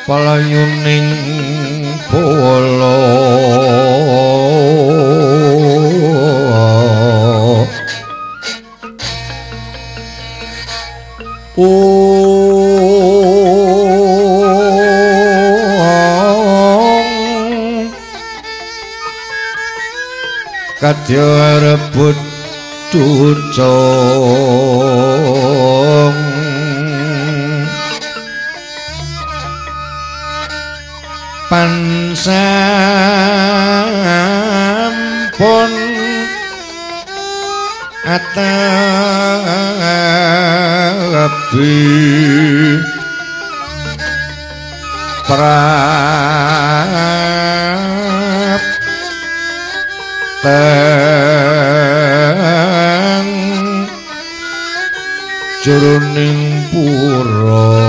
Palayuning polo kadya rebut tucung pansampun atabi prapten jroning pura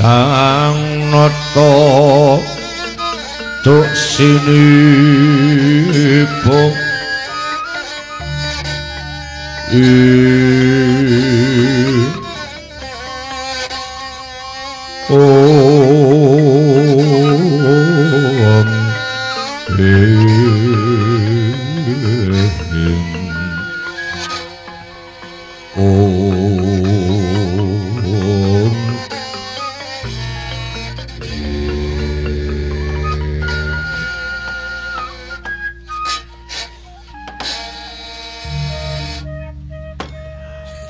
Sang Nata duk sinipo Om Om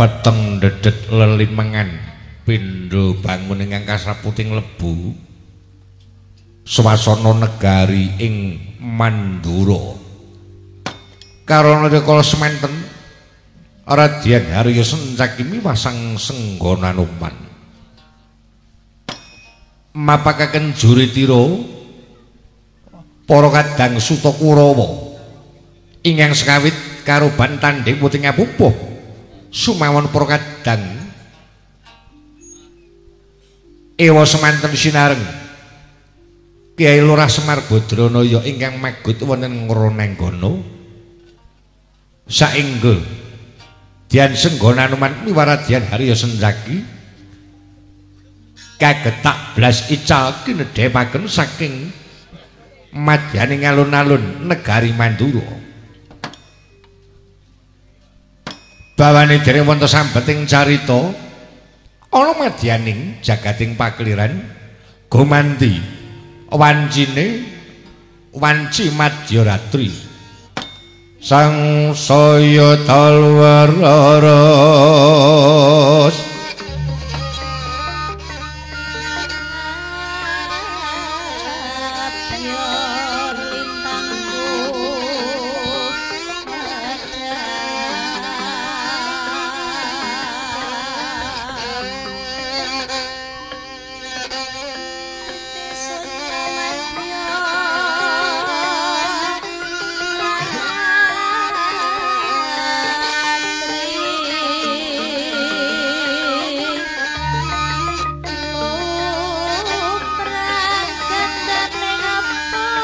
Peteng dedet lelimengan pindha bangun ingkang kasaputing lebu swasana negari ing Mandura. Karana rikala semanten Radyan Harya Sencaki miwah sang Senggonanuman mapakaken juritira para kadang Suta Kurawa ingkang sekawit karuban tandhing puting apupuh sumawon para kadang ewa semanten sinareng Kyai Lurah Semar Badranaya ingkang magut wonten Ngronenggana saengga Dian Senggonanuman miwah Radyan Harya Sencaki kagetak blas ical kinedhepaken saking madyaning alun-alun negari Mandura. Bawane dereng wonten sambeting carita ana madyaning jagating pakeliran gumanti wancine wanci madyaratri sang saya talwaras. Lumrah gendeng apa.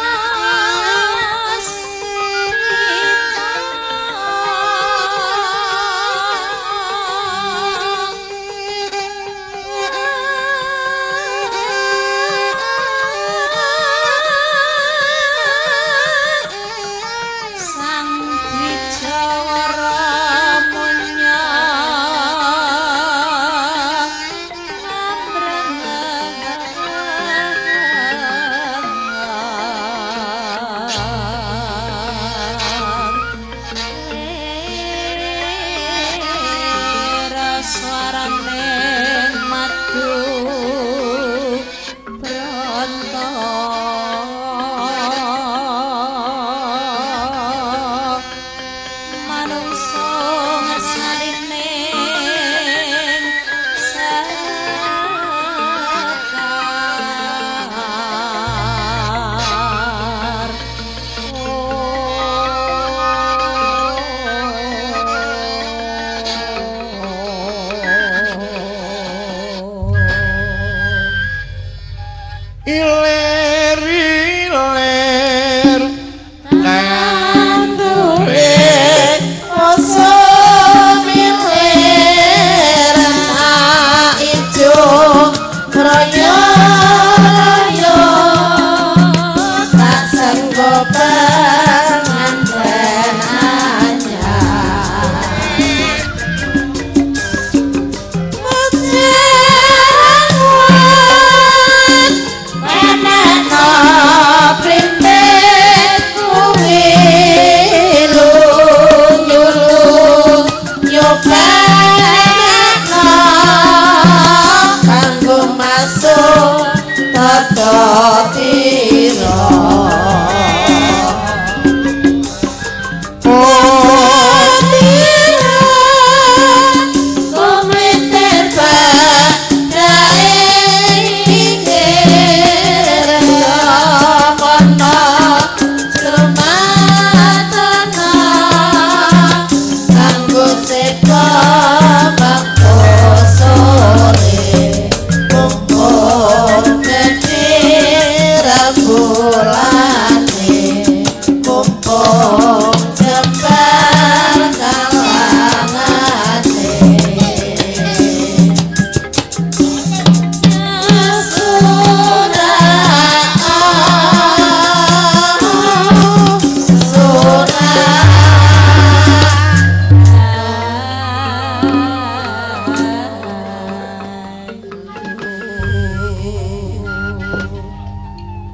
Ilir ilir tandure musuh milir tak ijo kroyo royo tak senggo penganten anyar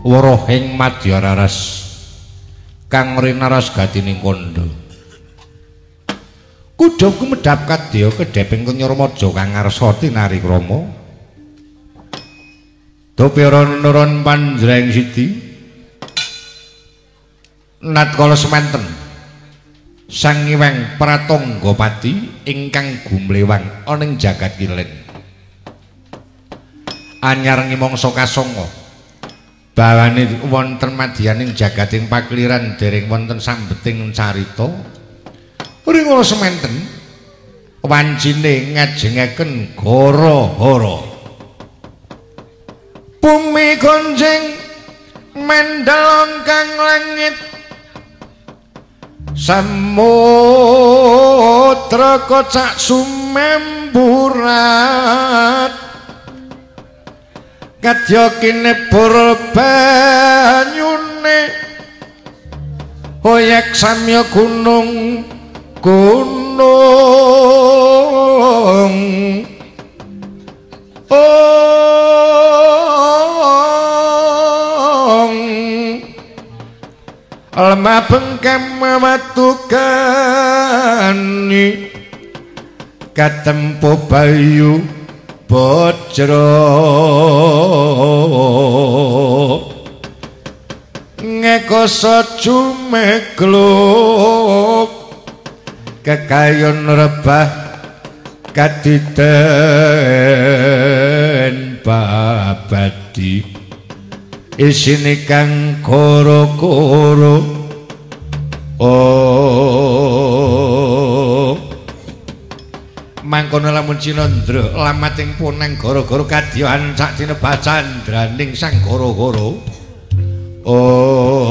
Weruhing madya raras kang rinaras gatining kandha kuda kumedhap kadya kedheping Kanyarmaja kang ngarsa tinari krama dopira nuron panjreng sidi natkala semanten Sang Hyang Pratanggapati ingkang gumlewang ana ing jagat kilen anyar ngimangsa kasanga bawane wonten madyaning jagating pakliran dereng wonten sambeting carita ring kala semanten wancine ngajengaken gara-gara bumi gonjeng mendel kang langit samudra kocak sumemburat kadya kinebur banyune hoyek samya gunung gunung ong lemah bengkem watu gani katempo bayu bojro ngekoso jumegluk kekayon rebah kaditen babadi isine kang koro-koro oh mangkono lamun Cinandra lamating punang gara-gara kadyan sak tinebah candraning sang gara-gara oh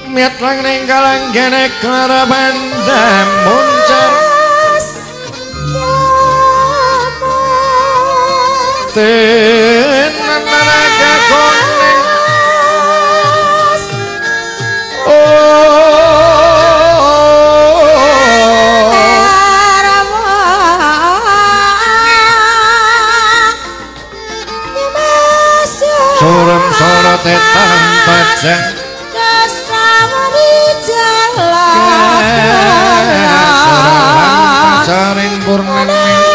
miat lang ning kalanggene klara bandam muncar tenanaga koneng surem sorote tanpa jeng saring purnane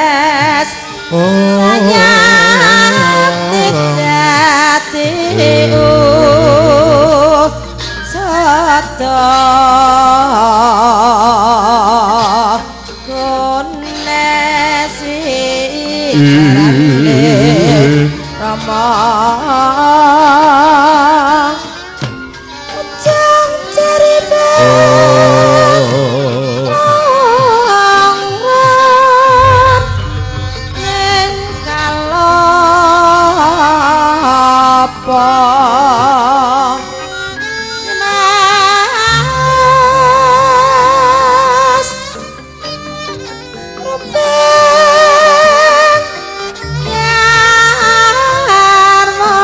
Gones sayati dadi sada Gones Rama Ujang cerita ning kalapa Mas Rupeng Yarma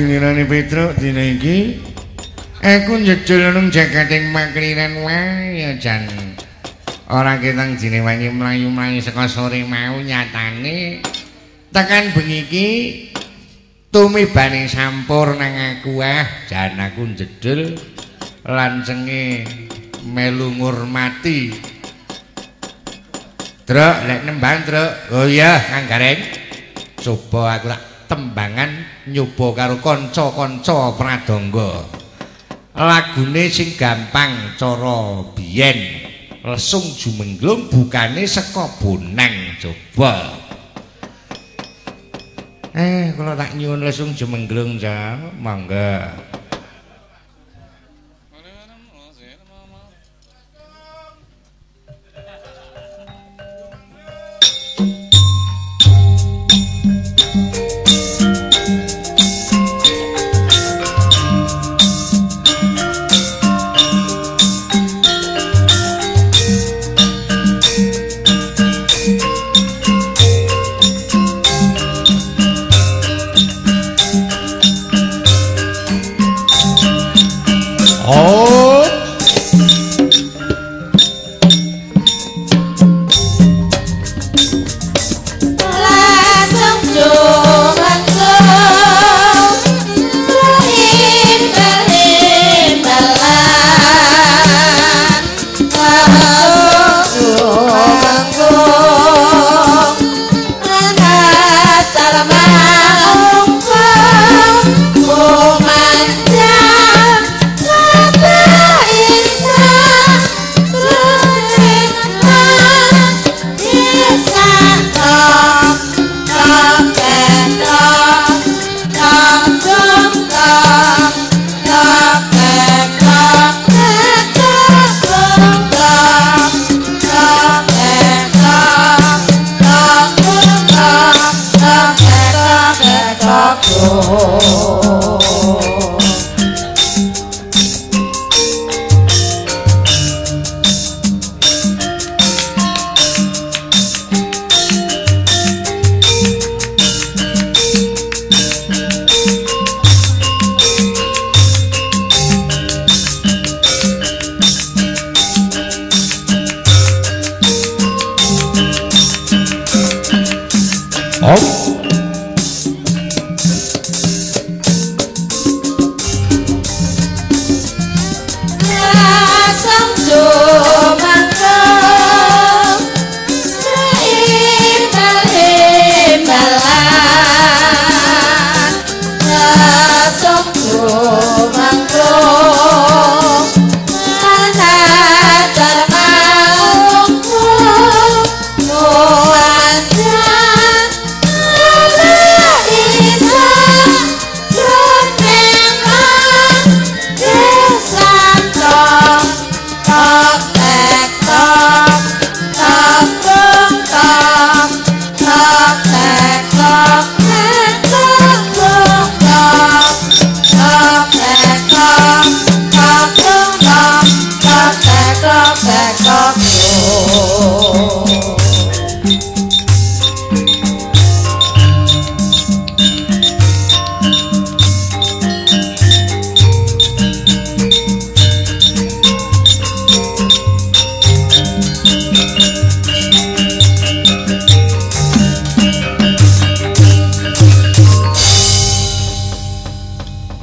Gilirane Petruk dina iki aku njedul nang jagating makliran wae ya jan. Ora ketang jine wangi mlayu-mlayu saka sore mau nyatane tekan bengi iki tumibane sampur nang aku ah jan aku njedul lancenge melu ngurmati. Truk lek nembang truk. Oh iya Kang Gareng. Coba aku tak tembangan nyoba karo kanca-kanca pradangga. Lagune sing gampang cara biyen. Lesung jumengglung bukane saka bonang coba. Kula tak nyuwun lesung jumengglung ja, monggo.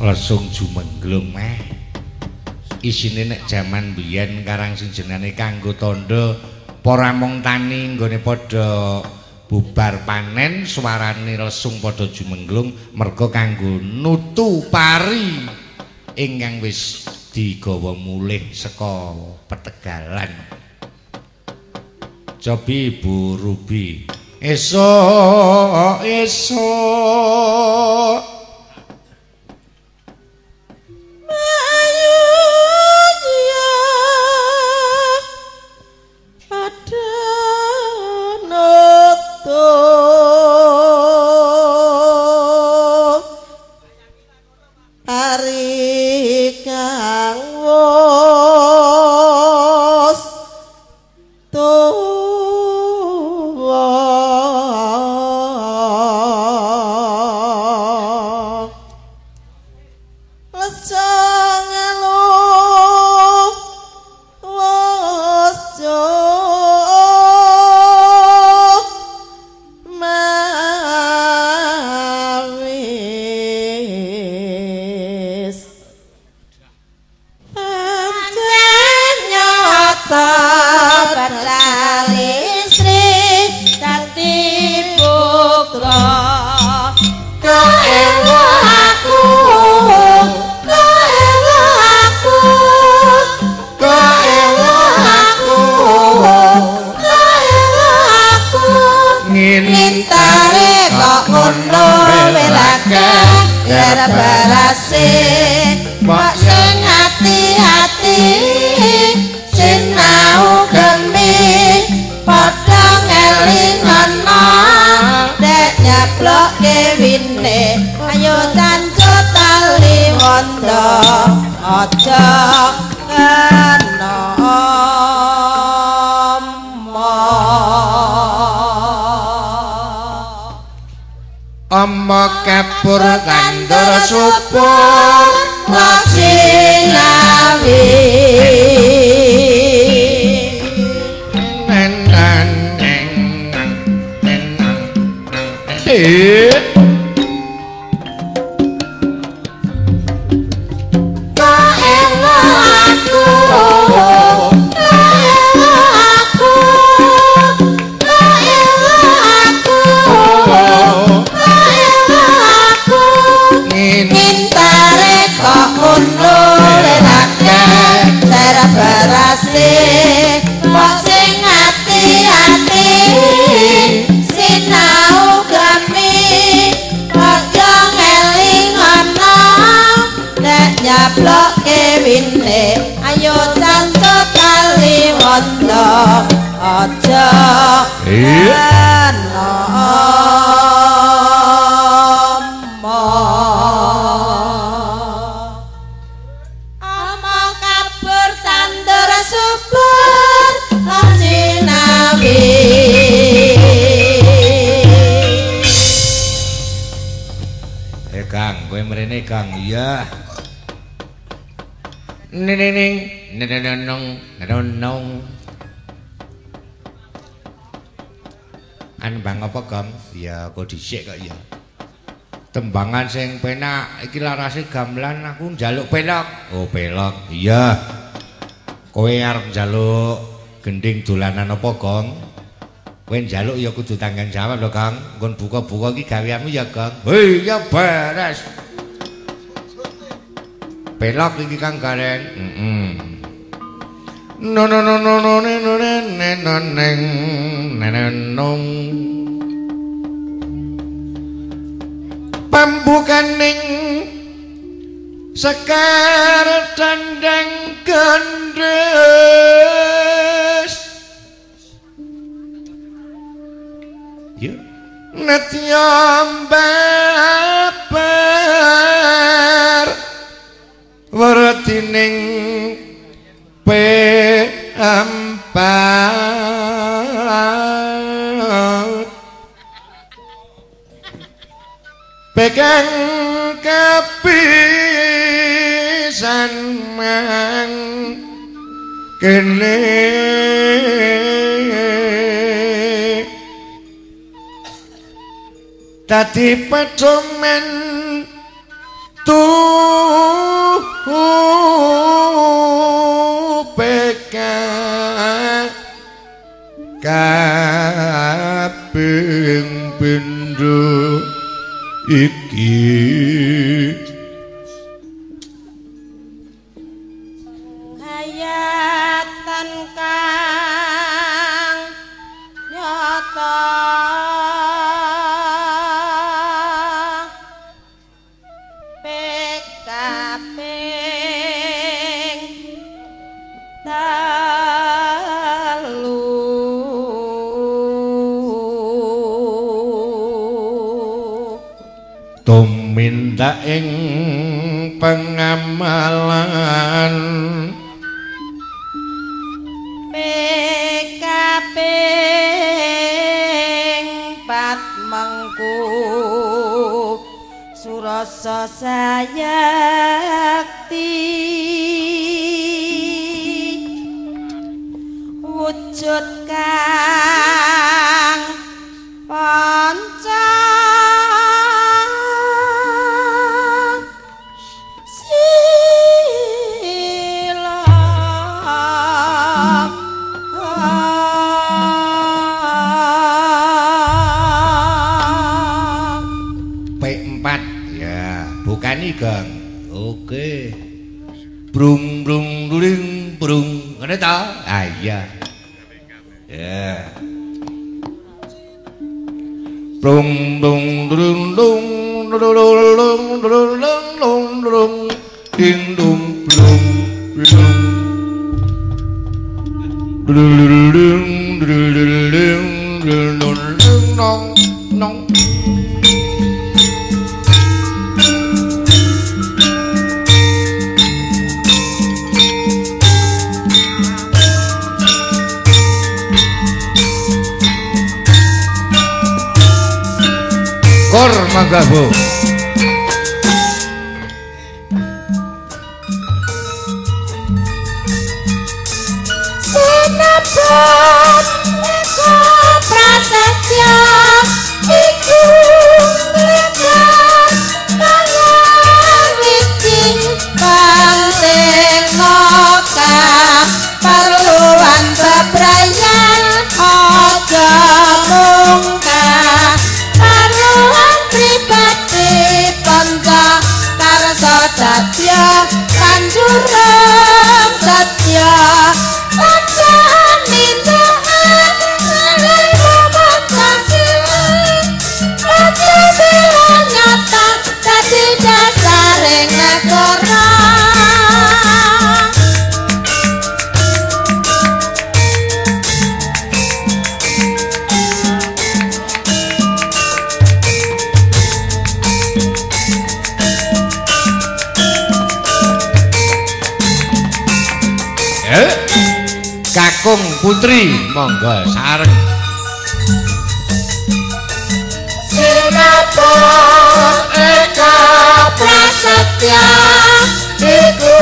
Lesung jumengglung meh isine nek jaman biyen karang sing jenenge kanggo tandha para mung tani nggone padha bubar panen suarane lesung padha jumengglung merga kanggo nutu pari ingkang wis digawa mulih saka petegalan. Cobi Bu Rubi esuk esuk tuwa. tata bakal istri dadi putra. Keewo aku, keewo aku, keewo aku, keewo aku. Ngintare kok ngono welake berbarase mbok sing ati-ati sinau gemi padha ngelingono dek nyeblokke wine. Ayo cancut tali wondo aja kena Ama kapur tandur subur wasinawi. Keewo aku, keewo aku, keewo aku, keewo aku. Ngintare kok ngono lelake terberase mbok sing ati-ati sinau gemi padha ngelingono nek nyablokke wine. Ayo cancut tali wondo aja kena. Ama kabur tandur subur lan sinawi. Kang, kowe mrene Kang. Iya. Ning ning nenong nenong. Anu bang apa, Kang? Ya aku dhisik kok ya. Tembangan sing penak iki larase gamelan aku njaluk pelok. Oh, pelok. Iya. Kowe arep njaluk gending dolanan apa, Kang? Kowe njaluk ya kudu tanggung jawab lho, Kang. Nggon buka-buka iki gaweanmu ya, Kang. Hei, ya beres. Pelok iki Kang Gareng. Heeh. No no no no no no no no neng nenong. Pambukaning sekar tandang gendhes. Netya babar werdining P4 pegang kapisan mang kene dadi pedoman tuhu PK kaping pindho iki. Hayatan kang nyata kaping telu tumindak ing pengamalan kaping pat mengku surasa sayakti wujud kang panca sila. Oke. Brung brung during brung. Ngene ta? Ah iya. Ya. Brung brung durung dung durung durung durung durung ding dung blung blung. Durung durung durung durung nong nong. Kor mangga Bu. Sinebut Eko Prasetyo iku mlebu wiji penting kaperluan bebrayan aja mung kaperluan pribadi panca karsa dadya kanjurung satya panca nindakan kalima Pancasila Pancasila nyata dadi dasaring negara. Kakung Putri monggo sareng. Sinebut Eko Prasetyo iku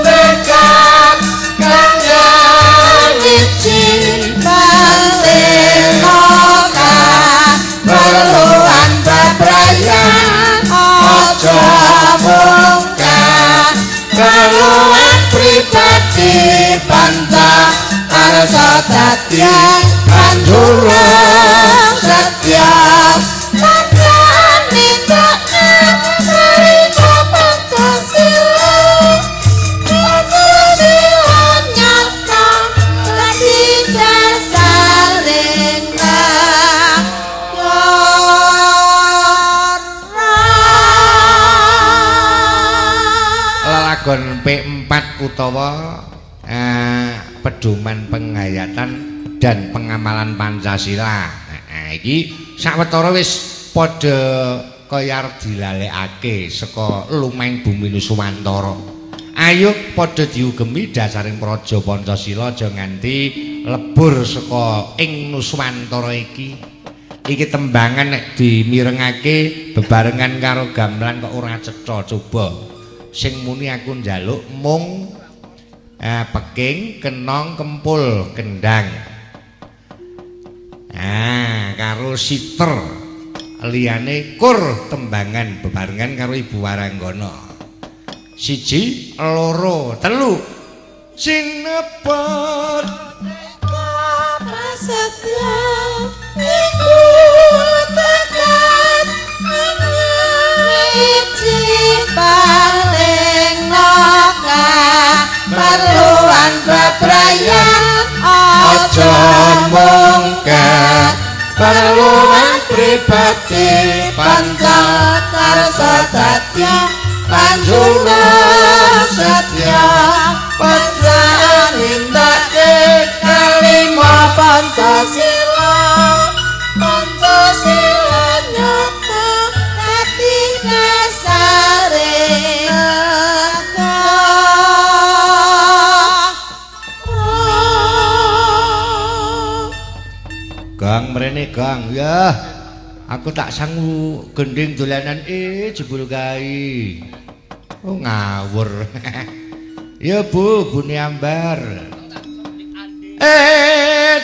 tekad kang wiji penting kaperluan bebrayan aja mung kaperluan pribadi panca karsa dadya kanjurung satya panca nindakan kalima Pancasila Pancasila nyata dadi dasaring negara. Lelagon P4 utawa pedoman penghayatan dan pengamalan Pancasila. Nah, iki sawetara wis padha kaya arep dilalekake saka lumahing bumi Nuswantara. Ayo padha diugemi dasaring praja Pancasila aja nganti lebur saka ing Nuswantara iki. Iki tembangan nek dimirengake bebarengan karo gamelan kok ora cetha. Coba sing muni aku njaluk mung peking, kenong, kempul, kendang. Nah, karo siter liyane kur tembangan bebarengan karo Ibu Waranggana. 1, 2, 3. Sinebut Eko Prasetyo iku tekad wiji paling kaperluan bebrayan aja mung kaperluan pribadi panca karsa dadya kanjurung satya panca nindakake kalima Pancasila Pancasila nyata dadi dasare negara. Gang mrene gang ya. Aku tak sangu gending dolanan jebul kae. Oh ngawur. Ya Bu, Buni Ambar.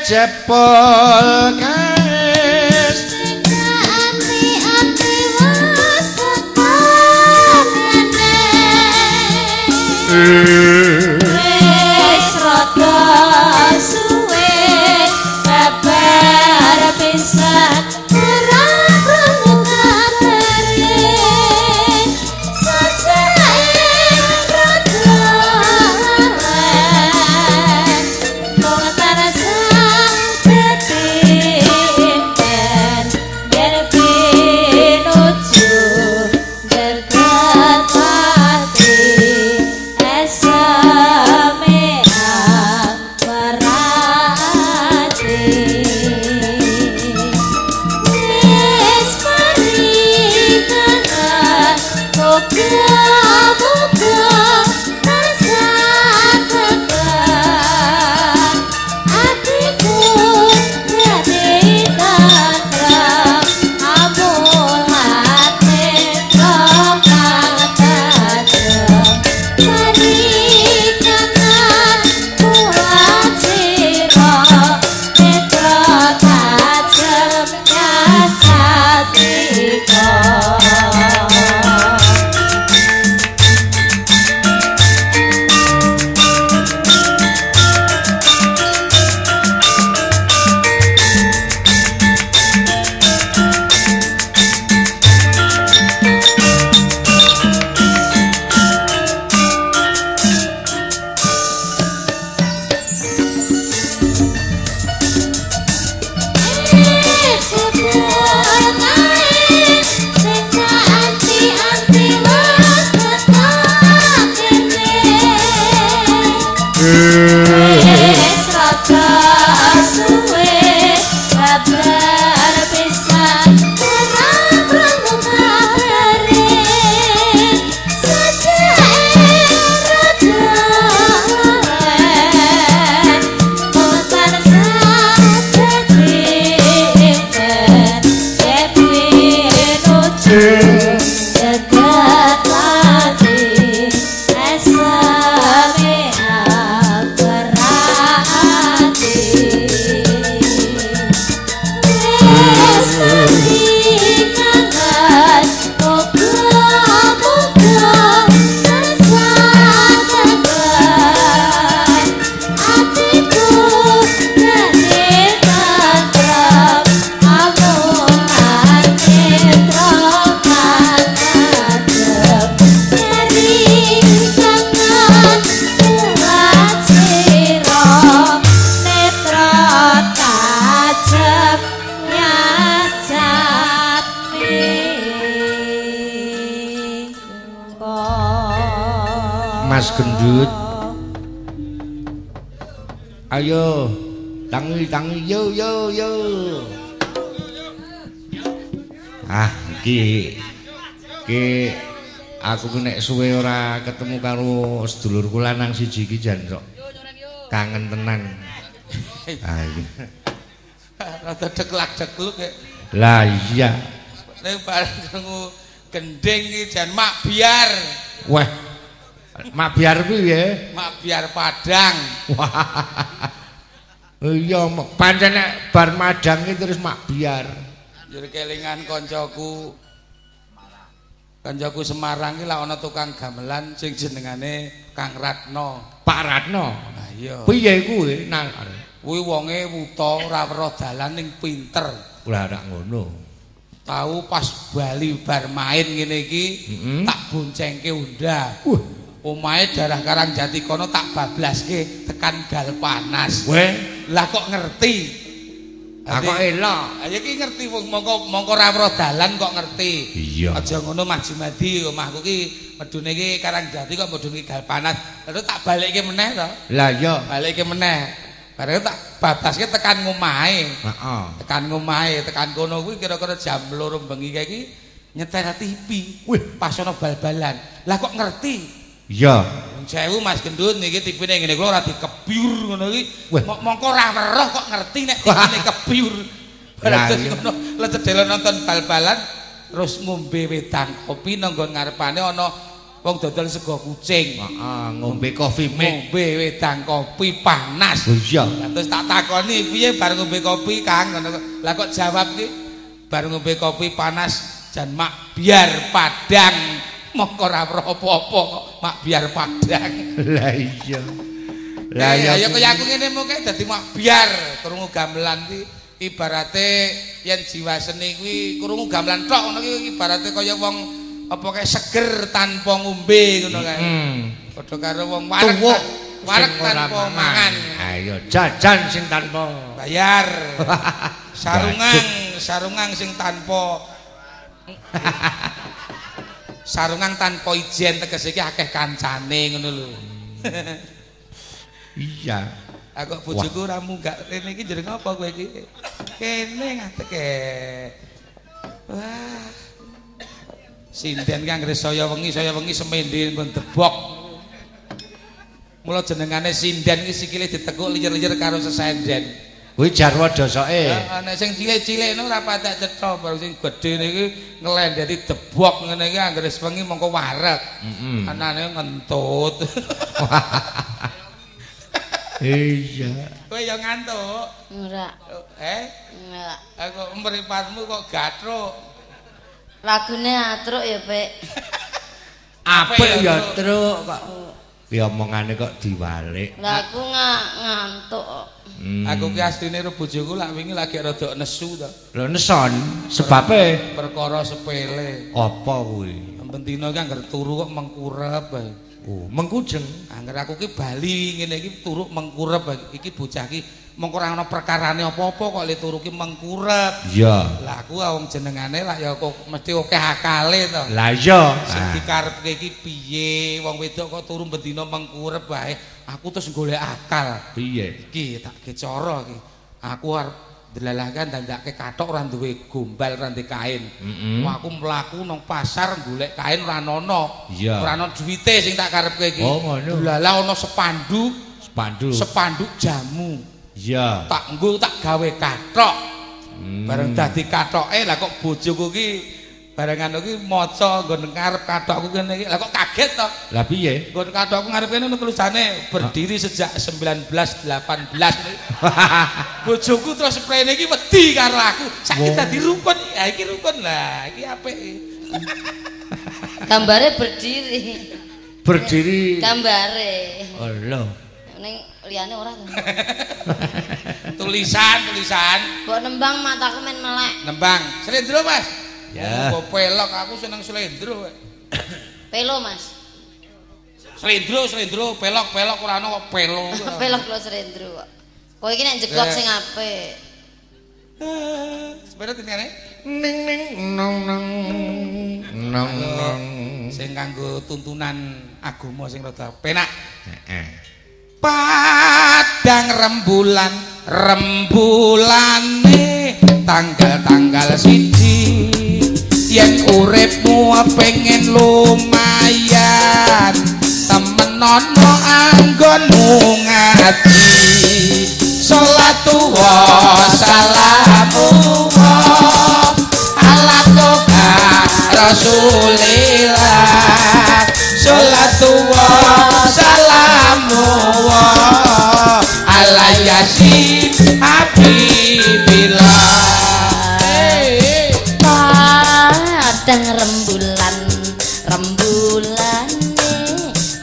Jebol kaes ati-ati wis tekan rene. Wis rada suwe babar pisan ora krungu kabare. Sajake Wis rada suwe kabar pisan ora krungu kabare sajake rada mung tansah dadi impen pinuju Mas Gendut. Ayo tangi tangi yo yo yo. Ah iki iki aku nek suwe ora ketemu karo sedulurku lanang siji iki jan kok kangen tenan. Ah iki. Rada deklak-dekluk kek. Lah iya. Nek bareng krungu gending iki jan mak biar. Wah. Mak biar piye? Mak biar padang. Iya, pancen nek bar madang iki terus mak biar. Njur kelingan koncoku. Koncoku Semarang iki lak ana tukang gamelan sing jenengane Kang Ratno. Pak Ratno. Lah iya. Piye kuwi? Kuwi wonge wuta ora weruh dalan ning pinter. Lah ora ngono. Tahu pas bali bar main ngene iki tak boncengke Honda. Omahe daerah Karangjati kono tak bablaske tekan gal panas. Weh, lah kok ngerti? Lah kok elok. Ha iki ngerti wong mongko mongko ora weruh dalan kok ngerti. Iya. Aja ngono Mas Jumadi, omahku ki medune iki Karangjati kok medune gal panas. Terus tak balekke meneh to. Lah iya, balekke meneh. Bareng tak bablaske tekan ngomahe. Heeh. Tekan ngomahe, tekan kono kuwi kira-kira jam 2 bengi kae iki nyetel TV. Wih, pas ana bal-balan. Lah kok ngerti? Iya. Sewu Mas Gendut niki tipine ngene kula ora dikebyur ngono iki. Mongko ora weruh kok ngerti nek tipine kebyur. Lah ngono, lecedhelo nonton bal-balan terus ngombe wedang kopi nang nggon ngarepane ana wong dodol sego kucing. Heeh, ngombe kopi mix. Ngombe wedang kopi panas. Iya. Terus tak takoni piye bar ngombe kopi Kang ngono. Lah kok jawab ki bar ngombe kopi panas jan mak biar padang. Mongko ora apa-apa kok mak biar padang. Lah iya. Lah iya ya kaya aku ngene mung dadi mak biar krungu gamelan ki ibarate yen jiwa seni kuwi krungu gamelan tok ngono ki ibarate kaya wong apa kae seger tanpa ngombe ngono kae. Padha karo wong wareg wareg tanpa mangan. Ayo jajan sing tanpa bayar. Sarungang, sarungang sing tanpa sarungan tanpa ijen tegese iki akeh kancane ngono lho. Iya. Aku bojoku ora munggah rene iki jeneng apa kowe iki? Kene ngadeke. Wah. Sinden ki anggere saya wengi semende nggon debok. Mula jenengane sinden iki sikile ditekuk liyer-liyer karo sesenden. Kuwi jarwa dosoke. Heeh, nek sing cilik-cilik ngono ora patek cetha, baru sing gedhe niki nglendeti debok ngene iki anggere wengi mongko wareg. Anane ngentut. Iya. Kowe ya ngantuk? Ora. Eh? Ora. Aku mripatmu kok gatruk. Lagune atruk ya, Pek. Apik ya truk kok. Ya omongane kok diwalik. Lah aku ngantuk kok. Aku ki asline karo bojoku lak wingi lagi rada nesu to. Lho neson sebabe perkara sepele. Apa kuwi? Bendina ki angger turu kok mengkurep bae. Oh, mengkujeng. Angger aku ki bali ngene iki turuk mengkurep iki bocah ki mengko ora ana perkarane apa-apa kok le turu ki mengkurep. Iya. Lah aku wong jenengane lak ya kok mesti akeh akale to. Lah iya. Sing dikarepke iki piye? Wong wedok kok turu bendina mengkurep wae. Aku terus golek akal. Piye? Iki tak ge cara iki. Aku arep ndelalahkan dandake kathok ora duwe gombal, ora duwe kain. Wah, aku mlaku nang pasar golek kain ora ana. Ora ana duwite sing tak karepke iki. Oh, ngono. Delalah ana spanduk, spanduk. Spanduk jamu. Iya. Tak nggo tak gawe kathok. Bareng dadi kathoke lah kok bojoku ki barengan iki maca nggon ngarep kathokku kene iki. Lah kok kaget to? Lah piye? Nggon kathokku ngarep kene tulisane berdiri sejak 1918. Bojoku terus prene iki wedi karo aku. Saiki dadi rukun. Ya iki rukun lah, iki apik. Gambare berdiri. Berdiri. Gambare. Oh lho. Ning liyane ora to. Tulisan, tulisan. Mbok nembang mataku men melek. Nembang. Slendro, Mas. Ya. Kok pelok aku seneng slendro. Pelo, Mas. Slendro, slendro, pelok, pelok ora ana kok pelo. Pelok lho slendro kok. Kowe iki nek jeglok sing apik. Sepeda tintane? Ning ning nong nong nong nong. Sing kanggo tuntunan agama sing rada penak. Heeh. Padang rembulan, rembulane tanggal-tanggal siji. Yen uripmu pengen lumayan, temenono anggonmu ngaji. Sholatu wa salamu ala toha Rasulillah. Sholatu wa salamu ala yasin habibillah. Padang rembulan, rembulane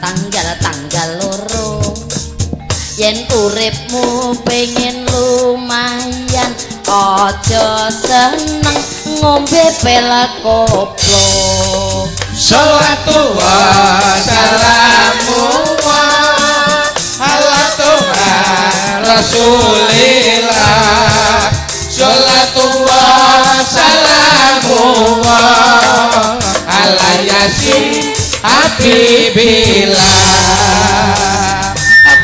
tanggal-tanggal loro. Yen uripmu pengen lumayan, aja seneng ngombe pel koplo. Sholatu wa salamu ala toha Rasulillah. Sholatu wa salamu ala yasin habibillah.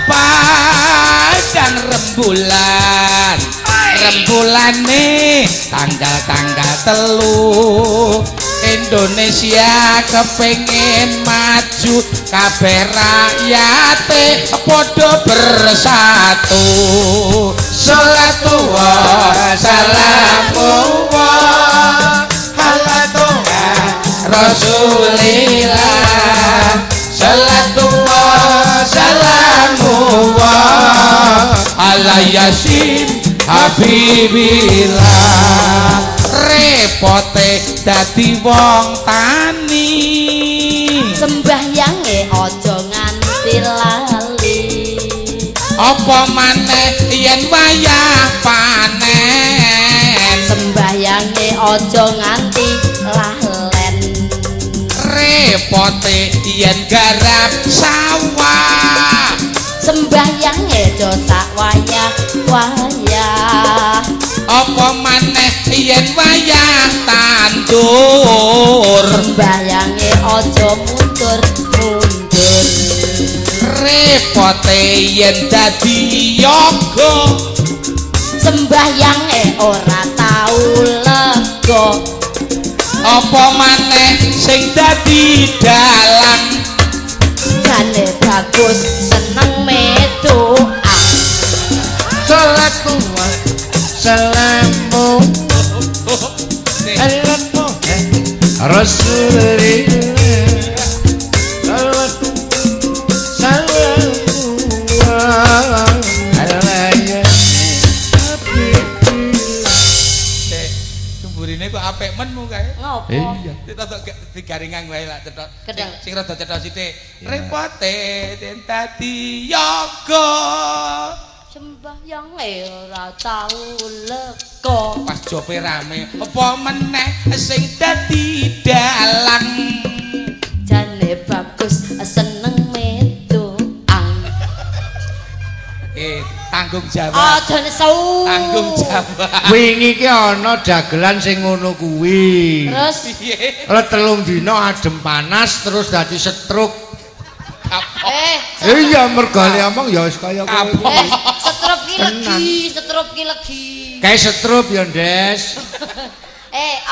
Padang rembulan, rembulane tanggal-tanggal telu. Indonesia kepengin maju, kabeh rakyate padha bersatu. Sholatu wa salamu ala toha Rasulillah. Sholatu wa salamu ala yasin habibillah. Repote dadi wong tani, sembahyange aja nganti lali. Apa maneh yen wayah panen, sembahyange aja nganti lalen. Repote yen garap sawah, sembahyange aja sak wayah-wayah. Apa maneh yen wayah tandur, sembayange aja mundur-mundur. Repote yen dadi yoga, sembayange ora tau lega. Apa maneh sing dadi dalang, jane bagus seneng medoan. Salatu wa salamu ala toha Rasulillah. Salatu salamu ala yasin habibillah. Jemburine kok apik menmu kae. Ngopo? Iya. Rada digaringan wae lak cethok. Sing rada cethok sithik. Repote yen dadi yoga, sembahyange ora tau lega. Pas jope rame apa meneh sing dadi dalang, jane bagus seneng. Tanggung jawab. Aja nesu. Tanggung jawab. Wingi ki ana dagelan sing ngono kuwi. Terus piye? Let 3 dina adem panas terus dadi stroke. Iya mergane omong ya wis kaya kowe. Stroke ki legi, stroke ki legi. Kae stroke ya, Ndes.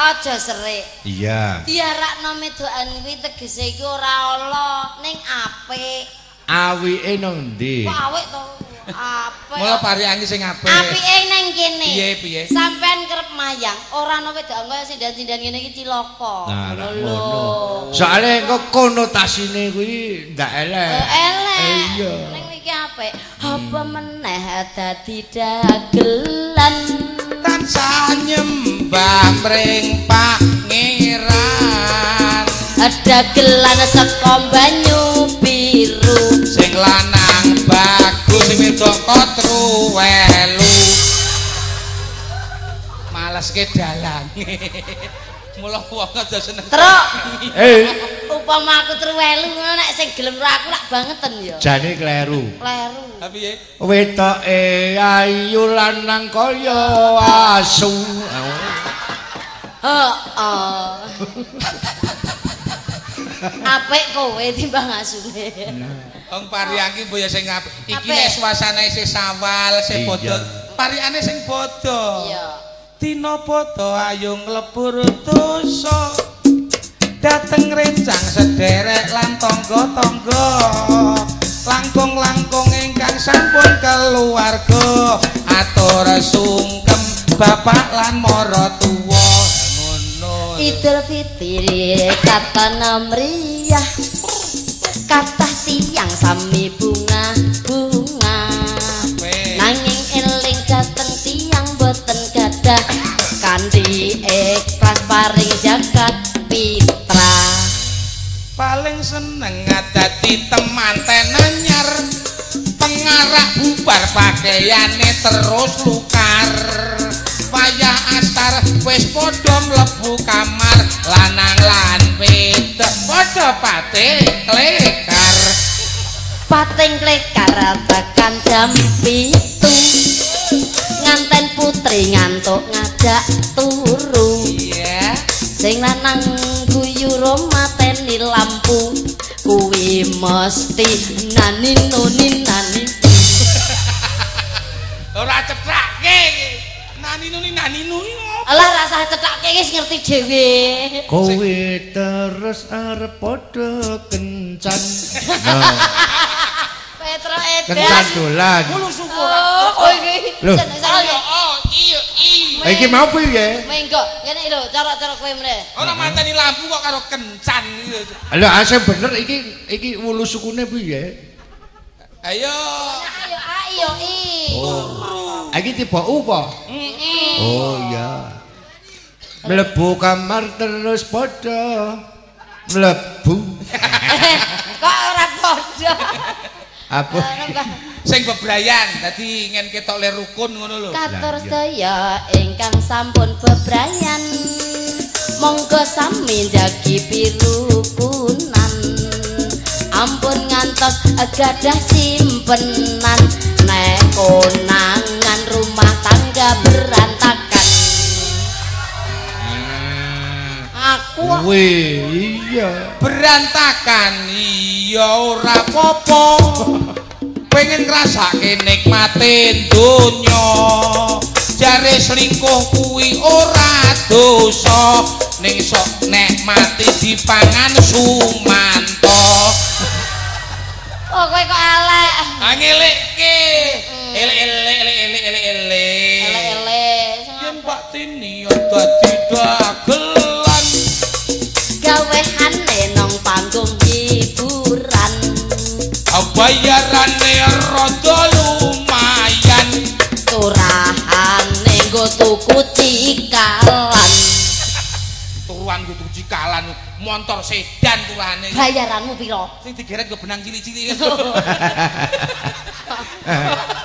Aja serik. Iya. Diarakno medokan kuwi tegese iki ora ala ning apik. Awike nang ndi? Kok awik to? Apik. Mula pariangi sing apik. Apike nang kene. Piye piye? Sampean kerep mayang, ora ana wedokan kaya sindan-sindan ngene iki cilaka. Nah, ngono. Soale engko konotasine kuwi ndak elek. Elek. Iya. Ning iki apik. Apa meneh dadi dagelan tansah nyembah mring Pangeran. Dagelan saka banyu biru sing lanang bagus sing wedok kotru welu. Maleske dalange. Mula wong aja seneng. Truk. Upama aku truwelu ngono nek sing gelem karo aku lak bangeten ya. Jane kleru. Kleru. Ha piye? Wetoke ayu lanang kaya asu. Heeh. Apik kowe timbang asune. Wong pariangi mbok ya sing apik. Iki nek suasana isih sawal, sing bodho. Pariane sing bodho. Iya. Dina bodho ayo nglebur dosa. Dateng rencang sederek lan tangga-tangga. Langkung-langkung ingkang sampun keluarga. Atur sungkem bapak lan maratuwa. Ngono. Idul Fitri katon mriyah. Kathah tiyang sami bunga-bunga. Nanging eling dateng tiyang boten gadah kanthi ikhlas paring zakat fitrah. Paling seneng ngadati temanten anyar. Pengarak bubar pakaiane terus lukar. Wayah asar wis padha mlebu kamar, lanang lan wedok padha pate klekar. Pating klekar tekan jam 7. Nganten putri ngantuk ngajak turu. Iya. Sing lanang guyu mateni lampu kuwi mesti nani noni nani. Ora cethake. Nani nuni nani nuni. Alah rasah cethake wis ngerti dhewe. Kowe terus arep padha kencan. Petro edan. Kencan dolan. Oh, kowe iki. Ayo, oh, iya, iya. Iki mau piye? Mengko, ngene lho, cara-cara kowe meneh. Ora mateni lampu kok karo kencan iki. Lho, asem bener iki iki wulu sukune piye? Ayo. Ayo, ayo, i. Oh. Iki tiba U apa? Oh iya. Mlebu kamar terus padha mlebu. Kok ora padha? Apa? Sing bebrayan, dadi ngen ketok le rukun ngono lho. Katur sedaya ingkang sampun bebrayan, monggo sami njagi pirukunan. Ampun ngantos gadah simpenan, nek konangan rumah tangga berantakan. Aku kuwi iya berantakan iya ora apa-apa. Pengen ngrasake nikmate donya. Jare selingkuh kuwi ora dosa, ning sok nek mati dipangan Sumanto. Oh kowe kok elek. Ah ngelekke. Elek elek elek elek elek. Elek elek. Yen Pak Tini dadi dagelan gawehane nang panggung hiburan. Bayarane rada lumayan, turahane nggo tuku cikalan. Turuan nggo tuku cikalan, motor sedan turahane. Bayaranmu piro? Sing digeret nggo benang cilik-cilik.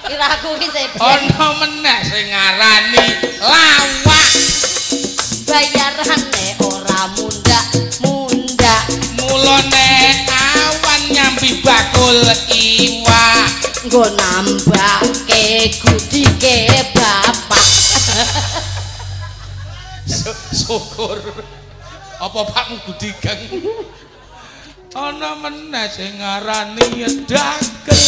Kira aku ki sedan. Ana meneh sing ngarani lawak. Bayarane ora mundhak-mundhak. Mula nek awan nyambi bakul iwak. Nggo nambahke gudike bapak. Syukur. Apa pakmu gudigang? Ana meneh sing ngarani dagel.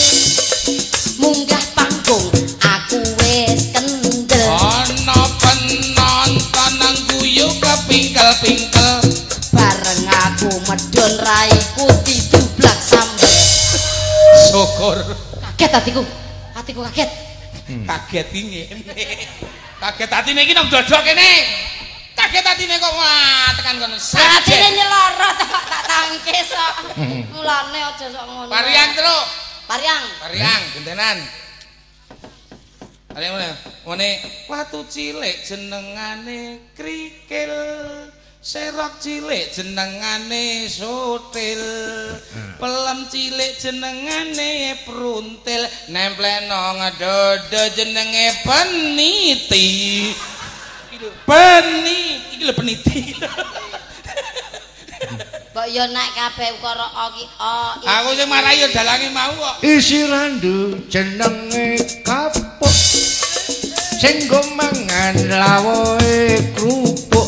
Munggah panggung aku wis kendel. Ana penonton nang guyu kepingkel-pingkel. Bareng aku medhun raiku didublak sambel. Syukur. Kaget hatiku. Hatiku kaget. Kaget iki ngene. Kaget atine iki nang dodok kene. Kaget atine kok wah tekan kono. Atine nyelorot kok tak tangkis kok. Mulane aja sok ngono. Pariang, Truk. Pariang. Pariang gentenan. Pariang ngene. Ngene watu cilik jenengane krikil. Serok cilik jenengane sotil. Pelem cilik jenengane pruntil. Nempleno ngedodo jenenge peniti. Peniti iki lho peniti. Mbok yo nek kabeh ukara o ki o. Aku sing marai yo dalange mau kok. Isi randu jenenge kapuk. Sing nggo mangan lawohe krupuk.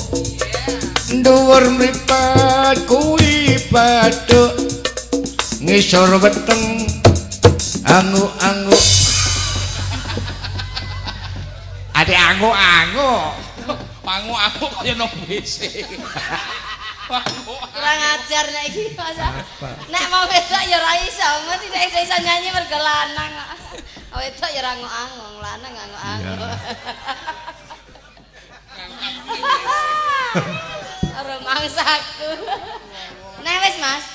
Dhuwur mripat kuwi bathuk. Ngisor weteng angu-angu. Ade angu-angu. Angu-angu kaya nang WC. Kurang ajar nek iki Mas. Nek mau wedok ya ora iso, mesti nek iso nyanyi mergo lanang kok. Wedok ya ora angu-angu, lanang angu-angu. Ora mangsaku. Nek wis Mas.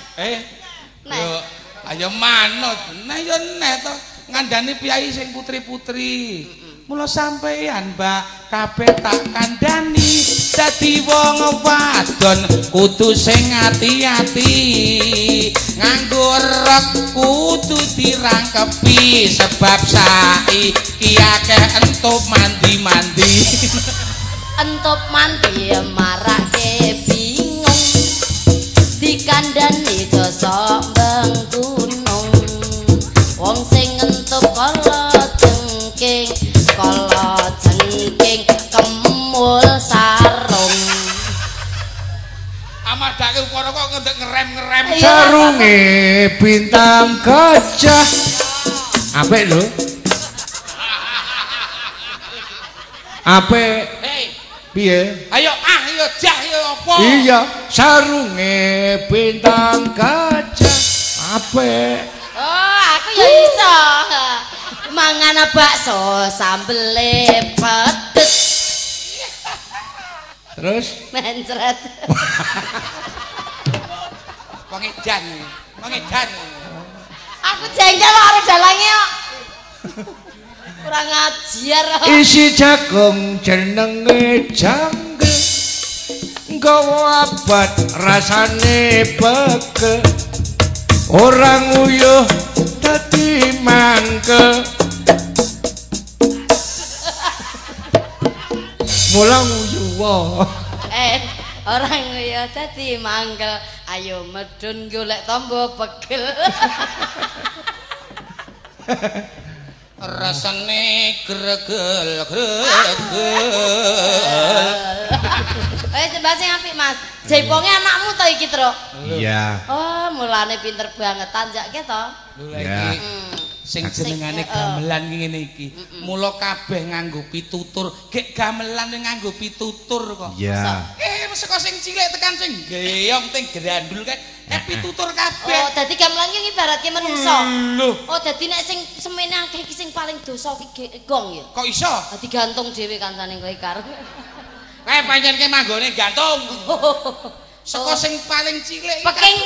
Yo ayo manut. Nek yo neh to ngandani piyai sing putri-putri. Mula sampeyan Mbak kabeh tak kandhani dadi wong wadon kudu sing ati-ati nganggo rok kudu dirangkepi sebab saiki akeh entup mandi-mandi. Entup mandi marake bingung dikandhani sosok bengkunung wong sing entup kala jengking kala jengking kemul sarung. Amadake ukara kok ngendek ngerem-ngerem. Sarunge bintang gajah. Apik lho. Apik. Hei, piye? Ayo ah yo jah yo apa? Iya, sarunge bintang gajah. Apik. Oh, aku ya iso. Mangan bakso sambele pedes. Terus mencret. Wong edan, wong edan. Aku jengkel karo dalange kok. Kurang ajar. Isi jagung jenenge janggel. Nggawa abad rasane pegel. Ora nguyuh dadi mangkel. Mula nguyuh. Ora nguyuh dadi mangkel. Ayo medun golek tombo pegel. Rasane gregel gregel. Wis tembak sing apik Mas. Jaiponge anakmu to iki, Truk? Iya. Oh, mulane pinter banget tanjake to. Lho iki sing jenengane gamelan ngene iki. Mula kabeh nganggo pitutur, gek gamelan nganggo pitutur kok. Iya. Saka sing cilik tekan sing geyong teng grandul kae pitutur kabeh. Oh, dadi gamelan iki ibaratke menungso. Lho. Oh, dadi nek sing semene akeh iki sing paling dosa iki gong ya. Kok iso? Dadi gantung dhewe kancane kowe karo. Kae pancen ke manggone gantung. Saka sing paling cilik iki. Peking.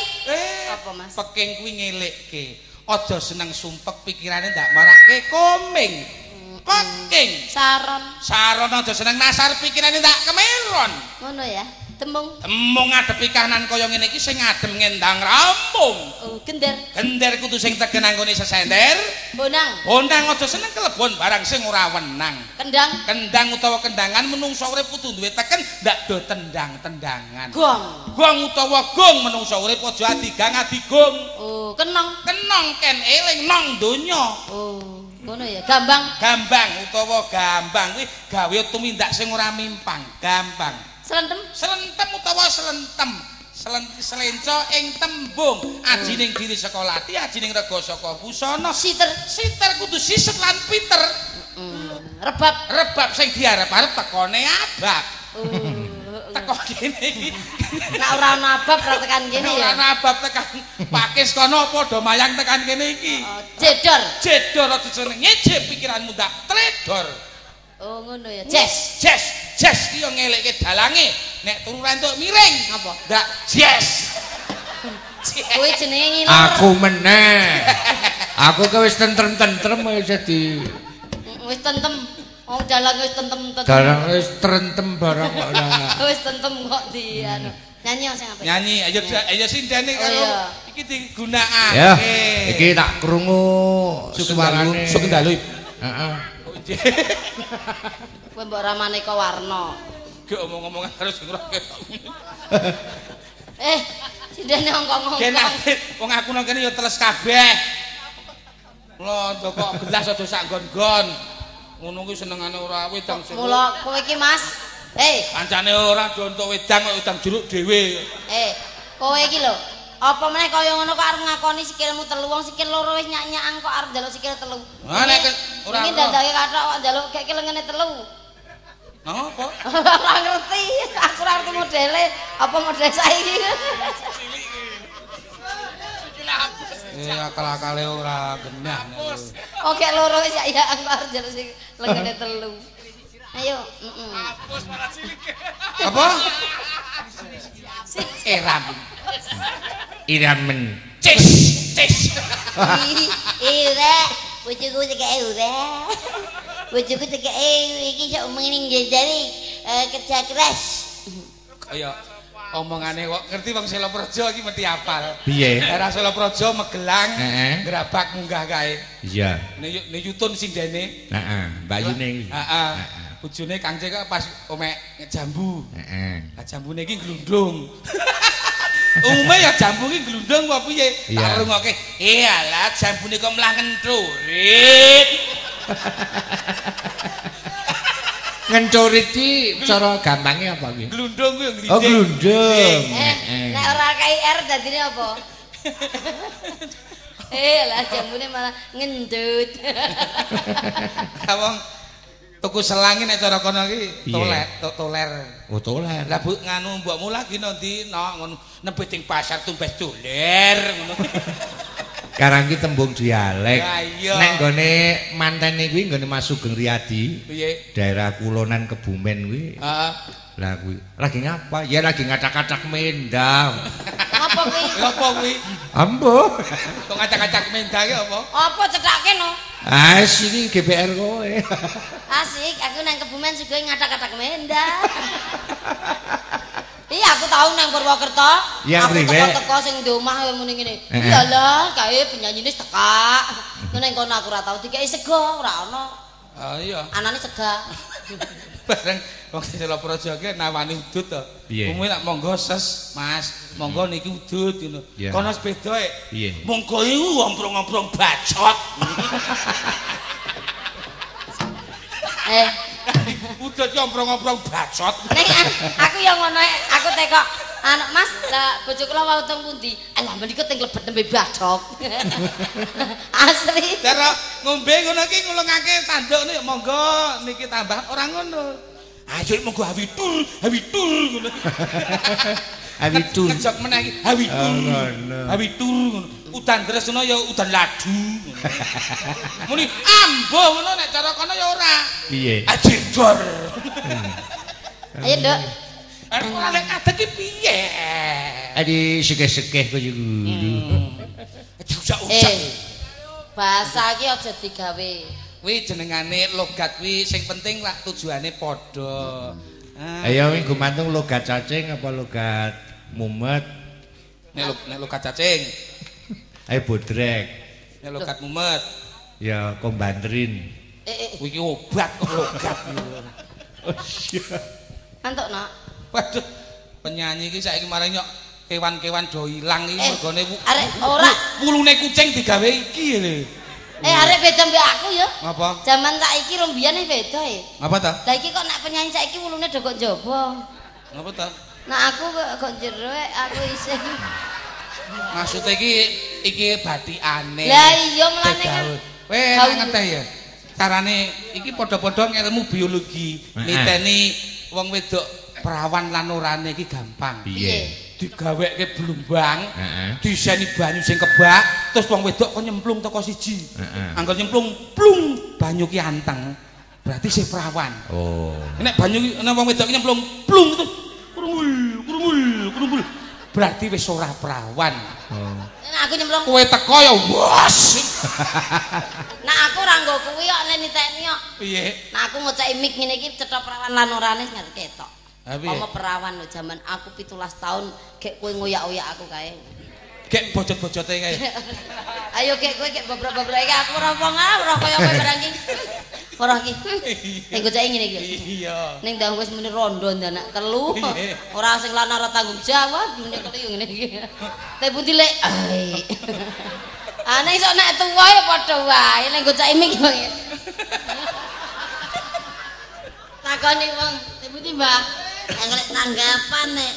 Apa Mas? Peking kuwi ngelekke. Aja seneng sumpek pikirane ndak marake koming. Peking. Saron. Saron aja seneng nasar pikirane ndak kemeron. Ngono ya. Temung. Temung ngadepi kahanan kaya ngene iki sing adem ngendang rampung. Oh, gender. Gender kudu sing tegen anggone sesender. Bonang. Bonang aja seneng kelebon barang sing ora wenang. Kendang. Kendang utawa kendangan menungsa urip kudu duwe teken ndak do tendang-tendangan. Gong. Gong utawa gong menungsa urip aja adigang adigung. Oh, kenong. Kenong ken eling nang donya. Oh, ngono ya. Gambang. Gambang utawa gambang kuwi gawe tumindak sing ora mimpang, gampang. Selentem. Selentem utawa selentem. Selenco ing tembung, ajining diri saka lati, ajining rega saka busana. Siter. Siter kudu siset lan piter. Rebab. Rebab sing diarep-arep tekone abab. Teko kene iki. Nek ora ana abab ora tekan kene ya. Ora ana abab tekan pakis kono padha mayang tekan kene iki. Jedor. Jedor aja seneng ngeje pikiranmu ndak tledor. Oh ngono ya. Jes. Jes, jes ki yo ngelekke dalange. Nek turu ra entuk miring. Apa? Ndak jes. Kuwi jenenge ngiler. Aku meneh. Aku ki wis tentrem-tentrem wis di wis tentem. Oh dalang wis tentem-tentem. Dalang wis trentem barang kok lah. Wis tentem kok di anu. Nyanyi sing apik. Nyanyi, ayo ayo sindene karo iki digunakake. Ya, iki tak krungu suarane. Sugeng dalu. Heeh. Kowe mbok ora maneka warna. Gek omong-omongan harus ora ketok. Sindene ongkong-ongkong. Wong aku nang kene ya teles kabeh. Londo kok gelas aja sak nggon-nggon. Ngono kuwi senengane ora wedang sing. Mula kowe iki Mas. Hei, kancane ora do entuk wedang kok wedang jeruk dhewe. Kowe iki lho. Apa meneh kaya ngono kok arep ngakoni sikilmu telu, wong sikil loro wis nyak-nyakan kok arep njaluk sikil telu. Ha nek ora iki ndandake kathok kok njaluk kek lengene telu. Apa? Ora ngerti, aku ora ngerti modele, apa model saiki. Akal-akale ora genah. Oke loro wis ya aku arep njaluk sing lengene telu. Ayo, Hapus malah cilik. Apa? Iram. Iramen. Cis, cis. Ira, bojoku cekeke ora. Bojoku cekeke iki sok omong ning jajare kerja keras. Kaya omongane kok ngerti wong Seloprejo iki mesti apal. Piye? Daerah Seloprejo Magelang, Grabak munggah kae. Iya. Nek yutun sindene. Heeh, Mbak Yune iki. Heeh. Bojone Kang Cek pas omek jambu. Heeh. Lah jambune iki glundung. Umume ya jambu iki glundung apa piye? Tak rungokke. Iyalah jambune kok mlah ngencurit. Ngencurit iki cara gampange apa kuwi? Glundung kuwi nglinding. Oh, glundung. Nek ora KIR dadine apa? Lah jambune malah ngendut. Wong tuku selangi nek cara kono iki toler, toler. Oh, toler. Lah bu nganu mbokmu lagi nanti no ngono nembe ting pasar tumbas doler ngono. Karang iki tembung dialek. Nek nggone mantene kuwi nggone Mas Sugeng Riyadi. Piye? Daerah Kulonan Kebumen kuwi. Heeh. Lah kuwi lagi ngapa? Ya lagi ngacak-acak mendang. Apa kuwi? Apa kuwi? Ambo. Kok ngacak-acak mendang ki apa? Apa cethake no? Ah, sini GBR kowe. Asik, aku nang Kebumen suguhe ngacak-acak mendang. Iya, aku tau nang Purwokerto. Ya, aku teko-teko sing di omah muni ngene. Iyalah, kae penyanyine tekak. Nang kono aku ora tau dikeki sego, ora ono. Ah iya. Anane sega. Bareng wong Seloprejo ki nawani udut to. Umume lak monggo ses, Mas. Monggo niki udut ngono. Kono sepeda e. Monggo iku omprong-omprong bacot. Udut ki omprong-omprong bacot. Nek aku ya ngono, aku tekok anak Mas, lah bojo kula wau teng pundi? Alah menika teng klebet nembe bacok. Asli. Cara ngombe ngono ki ngulungake tanduk niku monggo niki tambah ora ngono. Ayo monggo hawitul, hawitul ngono. Hawitul. Ngejok meneh iki hawitul. Hawitul ngono. Udan deres ngono ya udan ladu. Muni ambo ngono nek cara kono ya ora. Piye? Ajedor. Ayo, Nduk. Arep ora lek ngadeg iki piye? Adi sekeh-sekeh kaya ngono. Ujak-ujak. Bahasa iki aja digawe. Kuwi jenengane logat kuwi sing penting lak tujuane padha. Ayo ing gumantung logat cacing apa logat mumet? Nek logat cacing. Ayo bodrek. Nek logat mumet. Ya kombantrin. Kuwi iki obat kok logat. Oh iya. Antuk, Nak. Waduh, penyanyi iki saiki marang nyok kewan-kewan do ilang iki mergone arek ora wulune kucing digawe iki lho. Arek beda mbek aku ya. Ngapa? Jaman saiki rong biyen beda e. Ngapa ta? Lah iki kok nek penyanyi saiki wulune do kok njaba. Ngapa ta? Nek aku kok jero aku isih. Maksude iki iki bathikane. Lah iya mlane kan. Weh ngerti ya. Carane iki padha-padha ngelmu biologi, niteni wong wedok perawan lan orane iki gampang. Piye? Digaweke blumbang, diseni banyu sing kebak, terus wong wedok kok nyemplung teko siji. Angger nyemplung plung banyu ki anteng. Berarti sih perawan. Oh. Nek banyu nek wong wedok ki nyemplung plung terus krumul krumul krumul. Berarti wis ora perawan. Oh. Nek aku nyemplung kowe teko ya wos. Nek aku ora nggo kuwi kok nek niteni kok. Piye? Nek aku ngoceki mik ngene iki cetha perawan lan orane wis ngerti ketok. Apa perawan lho jaman aku 17 tahun gek kowe ngoyak-oyak aku kae. Gek bojot-bojote kae. Ayo gek kowe gek bobrok-bobrok iki aku ora wong ah ora kaya kowe barang iki. Ora iki. Ning goceki ngene iki. Iya. Ning ndang wis muni rondo ndanak telu. Ora sing lanang ora tanggung jawab ngene kok yo ngene iki. Te pundi lek? Ah nek iso nek tuwa ya padha wae ning goceki mik yo. Takoni wong, te pundi Mbah? Ngelek tanggapan nek.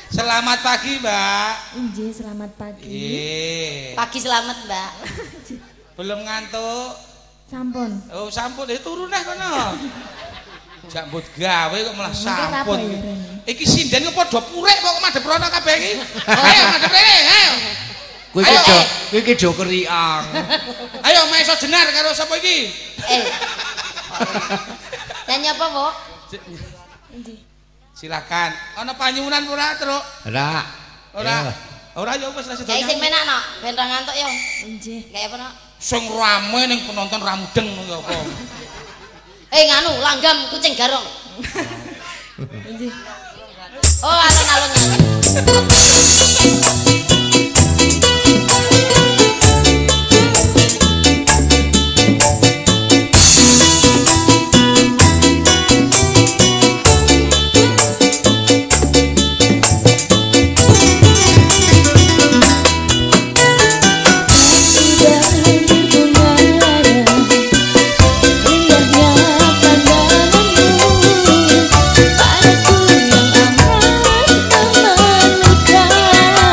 Selamat pagi, Mbak. Injih, selamat pagi. Pagi selamat, Mbak. Belum ngantuk? Sampun. Oh, sampun. Turun nah kono. Jambut gawe kok malah sampun. Iki sinden kok padha purek kok madhep rono kabeh iki. Ayo madhep rene, ayo. Kowe iki do keriang. Ayo Maeso Jenar karo sapa iki? Nyanyi apa, Bu? Silakan. Ana panyuwunan ora, Truk? Ora. Ora. Ora ya wis lah sedo. Kae sing penak, Nok. Ben ra ngantuk ya. Nggih. Kayak apa, Nok? Sing rame ning penonton ra mudeng ya apa. Nganu, langgam kucing garong. Nggih. Oh, alon-alon. Padaku yang amat melukai.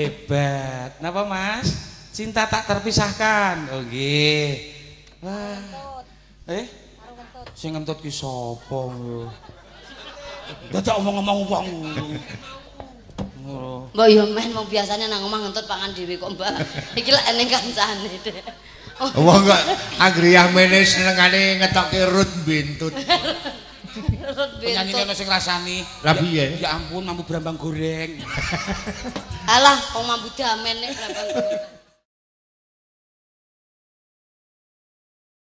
Hebat. Napa Mas? Cinta tak terpisahkan. Oh nggih. Wah. Sing ngentut ki sapa? Dadak omong-omong wong. Mbok yo men wong biasane nang omah ngentut pangan dhewe kok, Mbak. Iki lek eneng kancane. Wong kok anggere yamene senengane ngetokke rut bintut. Rut Penyanyine bintut. ono sing ngrasani. Lah piye? Ya ampun mambu brambang goreng. Alah, wong mambu damen nek brambang goreng.